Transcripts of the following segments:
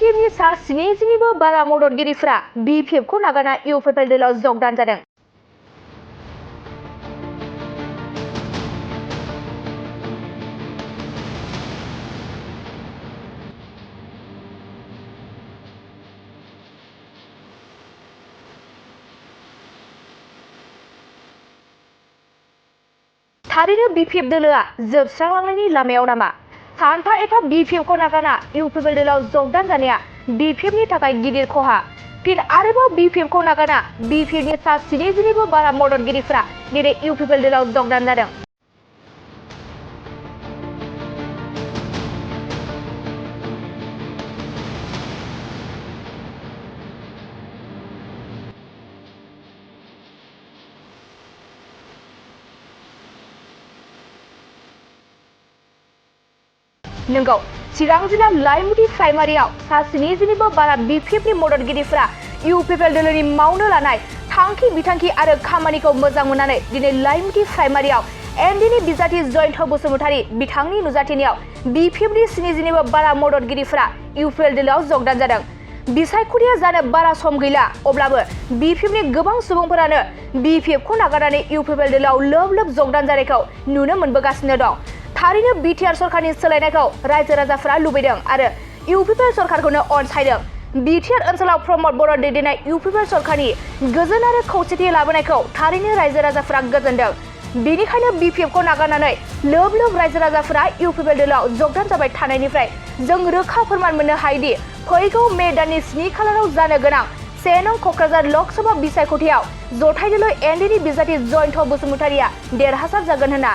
BPMनि सा 70निबो बारा मददगिरिफ्रा BPFखौ नागारना UPL दलाव जगदान जादों। थारैनो BPF दोलोआ जोबस्रांलांनायनि लामायाव नामा? सानफा एफा BPFखौ नागारना UPL दलाव जगदान जानाया BPFनि थाखाय गिदिर खहा। फिन आरोबाव BPFखौ नागारना BPFनि सा 70निबो बारा मददगिरिफ्रा दिनै UPL दलाव जगदान जादों। नंगौ, चिरां जिल्ला लाइमुथि प्राइमारियाव सा 70निबो बारा BPFनि मददगिरिफ्रा UPL दोलोनि मावनो लानाय थांखि बिथांखि आरो खामानिखौ मोजां मोननानै दिनै लाइमुथि प्राइमारियाव एनडिनि बिजाथि जयन्त बसुमतारी बिथांनि नुजाथिनायाव BPFनि 70निबो बारा मददगिरिफ्रा UPL दोलोआव जगदान जादों। बिसायख'थिया जानो बारा सम गैला, अब्लाबो BPFनि गोबां सुबुंफोरानो BPFखौ नागारनानै UPL दोलोआव लोब लोब जगदान जानायखौ नुनो मोनबोगासिनो दं। थारैनो बिटिआर सरकारनि सोलायनायखौ रायजो राजाफ्रा लुबैदों आरो UPL सरकारखौनो अनसायदों। बिटिआर ओनसोलाव प्रमद बर' दैदेननाय UPL सरकारनि गोजोन आरो खौसेथि लाबोनायखौ थारैनो रायजो राजाफ्रा गोजोनदों। बेनिखायनो BPFखौ नागारनानै लोब लोब रायजो राजाफ्रा UPL दोलोआव जगदान जाबाय थानायनिफ्राय जों रोखा फोरमान मोननो हायोदि फैगौ मे दाननि 7 खालाराव जानो गोनां 1 नं क'क्राझार लोकसभा बिसायख'थियाव जथाय दोलो एनडिनि बिजाथि जयन्त बसुमतारीया देरहासार जागोन होनना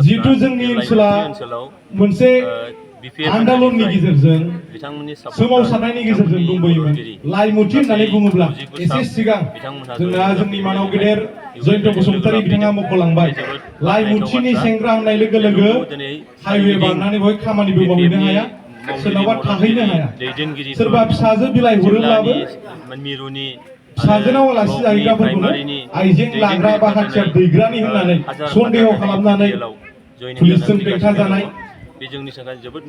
जितु जोंनि ओनसोलाव मोनसे आन्दलननि गेजेरजों सोमावसारनायनि गेजेरजों दंबोयोमोन। लाइमुथि होननानै बुङोब्ला एसे सिगां जोंना जोंनि मानाव गेदेर जयन्त बसुमतारी बिथाङा मख'लांबाय। लाइमुथिनि सेंग्रा होननाय लोगो लोगो हाइवे बारनानै बहाय खामानिबो मावहैनो हाया, सोरनावबा थाहैनो हाया। सोरबा फिसाजो बिलाइ हरोब्लाबो फिसाजोनाव आलासि जाहैग्राफोरखौनो आइजें लाग्रा बा हाथियार दैग्रानि होननानै सन्देह खालामनानै पुलिसजों बेंथा जानाय,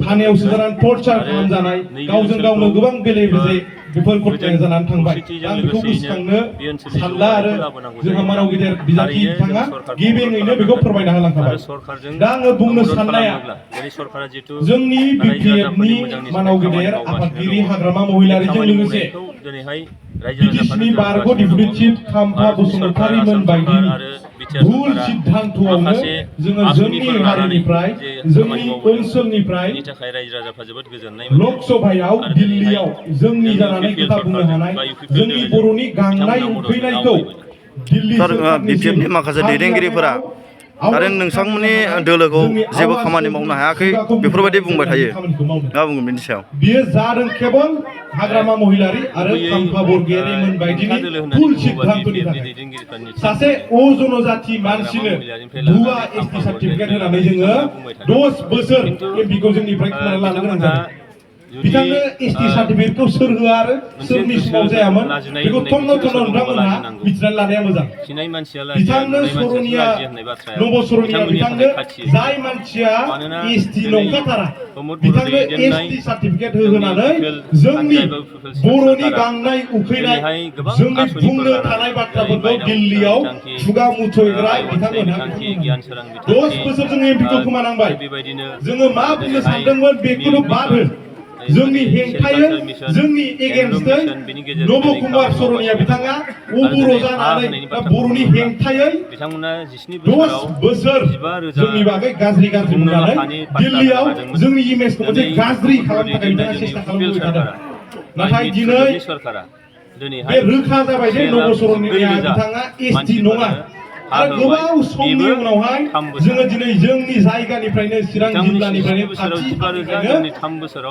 थानायाव सोजानानै टर्चार खालामजानाय, गावजों गावनो गोबां बेले बेजे बेफोर घटनाया जानानै थांबाय। आं बेखौ गोसोखांनो सानला आरो जोंहा मानाव गेदेर बिजाथि बिथाङा गिबियैनो बेखौ फोरमायना होलांखाबाय। दा आङो बुंनो साननाया जोंनि BPFनि मानाव गेदेर आफादगिरि हाग्रामा महिलारिजों लोगोसे बिटिसिनि बारग' डिपुटि चिफ खाम्फा बसुमतारीमोन बायदिनि भुल सिद्धान्तआवनो जोङो जोंनि हारिनिफ्राय जोंनि ओनसोलनिफ्राय लकसभायाव दिल्लीयाव जोंनि जानानै खोथा बुंनो हानाय जोंनि बर'नि गांनाय उखैनायखौ दिल्ली BPFनि माखासे दैदेनगिरिफोरा आरो नोंथांमोननि दोलोखौ जेबो खामानि मावनो हायाखै बेफोरबायदि बुंबाय थायो। मा बुंगोन बेनि सायाव? बियो जादों केवल हाग्रामा महिलारि आरो खाम्फा बरगयारिमोन बायदिनि भुल सिद्धान्तनि थाखाय। सासे अजनजाति मानसिनो भुवा एसटि सार्टिफिकेट होनानै जोङो 10 बोसोर एमपिखौ जोंनिफ्राय खोमाना लानो गोनां जादों। बिथांनो एसटि सार्टिफिकेटखौ सोर होआ आरो सोरनि समाव जायामोन बेखौ थन्न थन्न नोंथांमोनहा मिथिनानै लानाया मोजां। बिथांनो सरनिया नबसरनिया बिथांनो जाय मानसिया एसटि नंखाथारा बिथांनो एसटि सार्टिफिकेट होनानै जोंनि बर'नि गांनाय उखैनाय जोंनि बुंनो थानाय बाथ्राफोरखौ दिल्लीयाव खुगा मुथैग्रा बिथांमोनहा 10 बोसोर जों एमपिखौ खोमानांबाय। जोङो मा बुंनो सानदोंमोन बेखौनो बाद हो। जोंनि हेंथायै जोंनि एगेन्स्टै नब कुमार सरनिया बिथाङा अबर' जानानै बर'नि हेंथायै 10 बोसोर जोंनि बागै गाज्रि बुंनानै दिल्लीयाव जोंनि इमेजखौ मोनसे गाज्रि खालामनो थाखाय बिथाङा सेस्था खालामबोबाय थादों। नाथाय दिनै बे रोखा जाबाय जे नब सरनिया बिथाङा एसटि नङा आरो गोबाव समनि उनावहाय जोङो दिनै जोंनि जायगानिफ्रायनो चिरां जिल्लानिफ्रायनो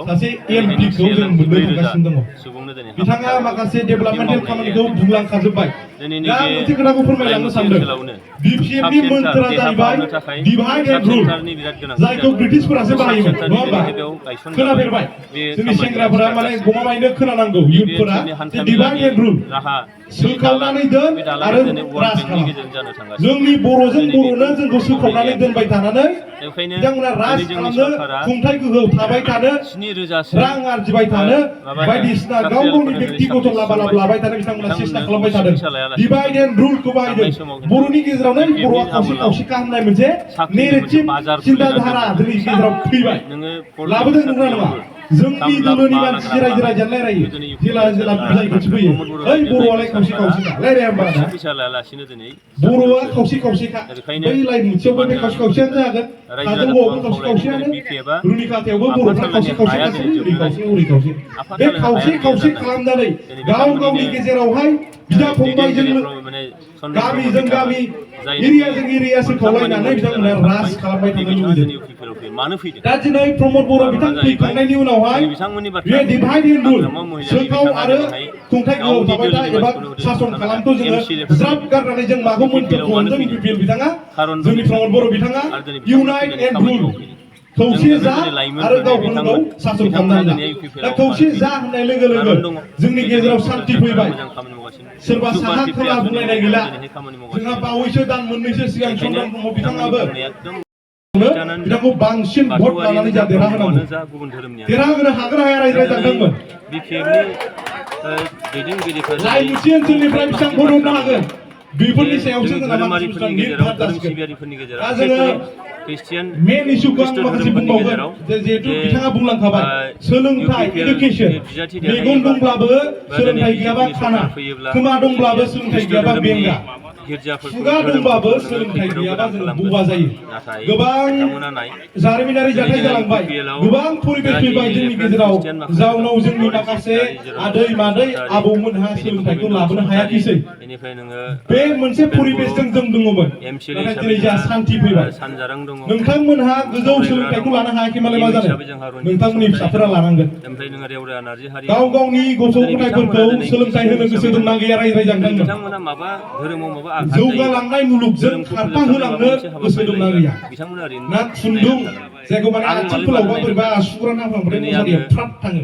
सासे एमपिखौ जों मोननो थांगासिनो दङ। बिथाङा माखासे डेभेलपमेन्टेल खामानिखौ बुंलांखाजोब्बाय। दा मोनसे खोथाखौ फोरमायलांनो सानदों BPMनि मोन्थोरा जाहैबाय डिभाइड एन्ड रुल जायखौ ब्रिटिशफोरासो बाहायोमोन नङा होमबा खोनाफेरबाय जोंनि सेंग्राफोरा माने गमामायैनो खोनानांगौ इयुथफोरा जे डिभाइड एन्ड रुल सोखावनानै दोन आरो राज खालाम जोंनि बर'जों बर'नो जोंखौ सोखावनानै दोनबाय थानानै बिथांमोना राज खालामनो खुंथाय गोहोआव थाबाय थानो रां आरजिबाय थानो बायदिसिना गाव गावनि बेक्तिगत लाबालाब लाबाय थानो बिथांमोना सेस्था खालामबाय थादों डिभाइड एन्ड रुलखौ बाहायदों बर'नि गेजेरावनो बर'आ खावसे खावसेखा होननाय मोनसे नेरेटिभ चिन्ताधारा जोंनि गेजेराव फैबाय लाबोदों नंगौना नङा जोंनि दोलोनि मानसि रायजो राजानो रायलायो जेला जेला बुजाय खनसे फैयो ओइ बर'आलाय खावसे खावसेखा रायलाया होमबा ना बर'आ खावसे खावसेखा बै लाइन मोनसेयावबो बे खावसे खावसेयानो जागोन काजलगावआवबो खावसे खावसेयानो रुनिकाटायावबो बर'फ्रा खावसे खावसे गासैबो ओरै खावसे ओरै खावसे बे खावसे खावसे खालामनानै गाव गावनि गेजेरावहाय बिदा फंबायजों गामिजों गामि एरियाजों एरिया सोखावलायनानै बिथांमोना राज खालामबाय थानो लुबैदों दा दिनै प्रमद बर' बिथां फैखांनायनि उनावहाय बे डिभाइड एन्ड रुल सोखाव आरो खुंथाय गोहोआव थाबाय था एबा सासन खालामखौ जोङो ज्राब गारनानै जों माखौ मोन्थोर खालामदों इउपिपिएल बिथाङा जोंनि प्रमद बर' बिथाङा इउनाइट एन्ड रुल खौसे जा आरो गावखौनो गाव सासन खालामनानै दा खौसे जा होननाय लोगो लोगो जोंनि गेजेराव शान्ति फैबाय सोरबा साहा खोला बुंलायनाय गैला जोंहा बावैसो दान मोननैसो सिगां चन्द्रन ब्रह्म बिथाङाबो बिथांखौ बांसिन भट लानानै जा देरहाहोनांगौ देरहाहोनो हागोन हाया रायज्लायजादोंमोन जाय मोनसे ओनसोलनिफ्राय बेसेबां भट हरनो हागोन बेफोरनि सायावसो जोंहा मानसिफोरा निर्धार जासिगोन दा जोङो मेन इस्युखौ आं माखासे बुंबावगोन जिहेतु बिथाङा बुंलांखाबाय सोलोंथाइ इडुकेसन मेगन दंब्लाबो सोलोंथाइ गैयाबा खाना खोमा दंब्लाबो सोलोंथाइ गैयाबा बेंगा खुगा दंब्लाबो सोलोंथाइ गैयाबा जों बुबा जायो गोबां जारिमिनारि जाथाय जालांबाय गोबां परिबेस फैबाय जोंनि गेजेराव जाउनाव जोंनि माखासे आदै मादै आबौमोनहा सोलोंथाइखौ लाबोनो हायाखैसै बे मोनसे परिबेसजों जों दङमोन नाथाय दिनै जोंहा शान्ति फैबाय नोंथांमोनहा गोजौ सोलोंथाइखौ लानो हायाखै मालाय मा जानो नोंथांमोननि फिसाफोरा लानांगोन गाव गावनि गथ' गथायफोरखौ सोलोंथाइ होनो गोसो दंना गैया रायज्लायजांदोंमोन जौगालांनाय मुलुगजों खारफा होलांनो गोसो दंना गैया ना खुन्दुं जायखौ माने आथिं फोलावबा बोरैबा आसुगुरा नांफ्लांबाथाय मुसारिया फ्राद थाङो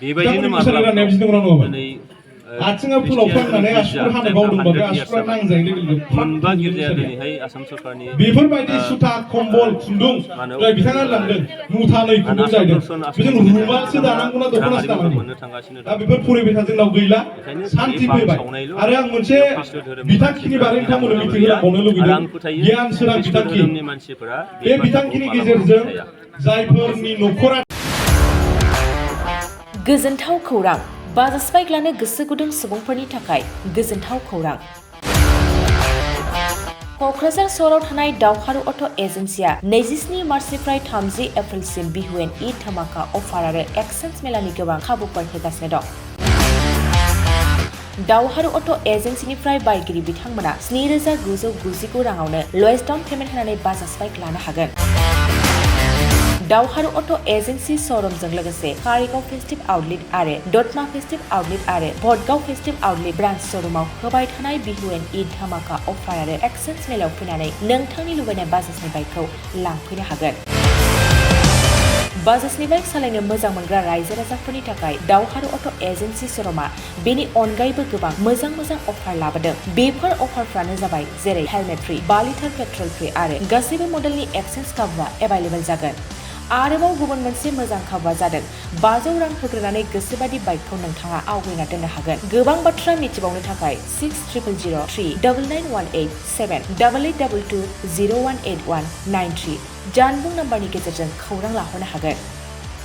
बेबायदिनो मुसारि राननाया बिदि नंगौना नङामोन आथिङा फोलावफ्लांनानै आसुगुर हानो बावदोंबा बे आसुगुरा नांजायो लोगो लोगो बेफोरबायदि सुथा कम्बल खुन्दुं दहाय बिथाङा लांदों मुथानै खुन्दुं जाहैदों बेजों रुमालसो दानांगौना दख'नासो दानांगौ दा बेफोर परिबेसा जोंनाव गैला शान्ति फैबाय आरो आं मोनसे बिथांखिनि बागै नोंथांमोननो मिथिहोलांबावनो लुबैदों गियान सोरां बिथांखि बे बिथांखिनि गेजेरजों जायफोरनि न'खरा गोजोनथाव खौरां बाजाज बाइक लानो गोसो गुदुं सुबुंफोरनि थाखाय गोजोनथाव खौरां क'क्राझार सहराव थानाय दावहारु अट' एजेन्सिया 27 मार्चनिफ्राय 30 एप्रिलसिम बिहुएन ईद धमाका अफार आरो एक्सचेन्ज मेलानि गोबां खाबुफोर होगासिनो दं दावहारु अट' एजेन्सिनिफ्राय बायगिरि बिथांमोना 7,999 राङावनो लवेस्ट डाउन पेमेन्ट होनानै बाजाज बाइक लानो हागोन दावहारु अट' एजेन्सि श'रुमजों लोगोसे कारिगाव फेस्टिभ आउटलेट आरो दतमा फेस्टिभ आउटलेट आरो भटगाव फेस्टिभ आउटलेट ब्रान्च श'रुमाव होबाय थानाय बिहुएन ईद धमाका अफार आरो एक्सचेन्ज मेलायाव फैनानै नोंथांनि लुबैनाय बाजाजनि बाइकखौ लांफैनो हागोन बाजाजनि बाइक सालायनो मोजां मोनग्रा रायजो राजाफोरनि थाखाय दावहारु अट' एजेन्सि श'रुमा बेनि अनगायैबो गोबां मोजां अफार लाबोदों बेफोर अफारफ्रानो जाबाय जेरै helmet free 5 litre petrol free आरो गासैबो मडेलनि एक्सचेन्ज खाबुआ एभेलेबल जागोन आरोबाव गुबुन मोनसे मोजां खाबुआ जादों 500 रां होग्रोनानै गोसोबादि बाइकखौ नोंथाङा आवगायना दोननो हागोन गोबां बाथ्रा मिथिबावनो थाखाय 6000388822018193 जानबुं नाम्बारनि गेजेरजों खौरां लाहरनो हागोन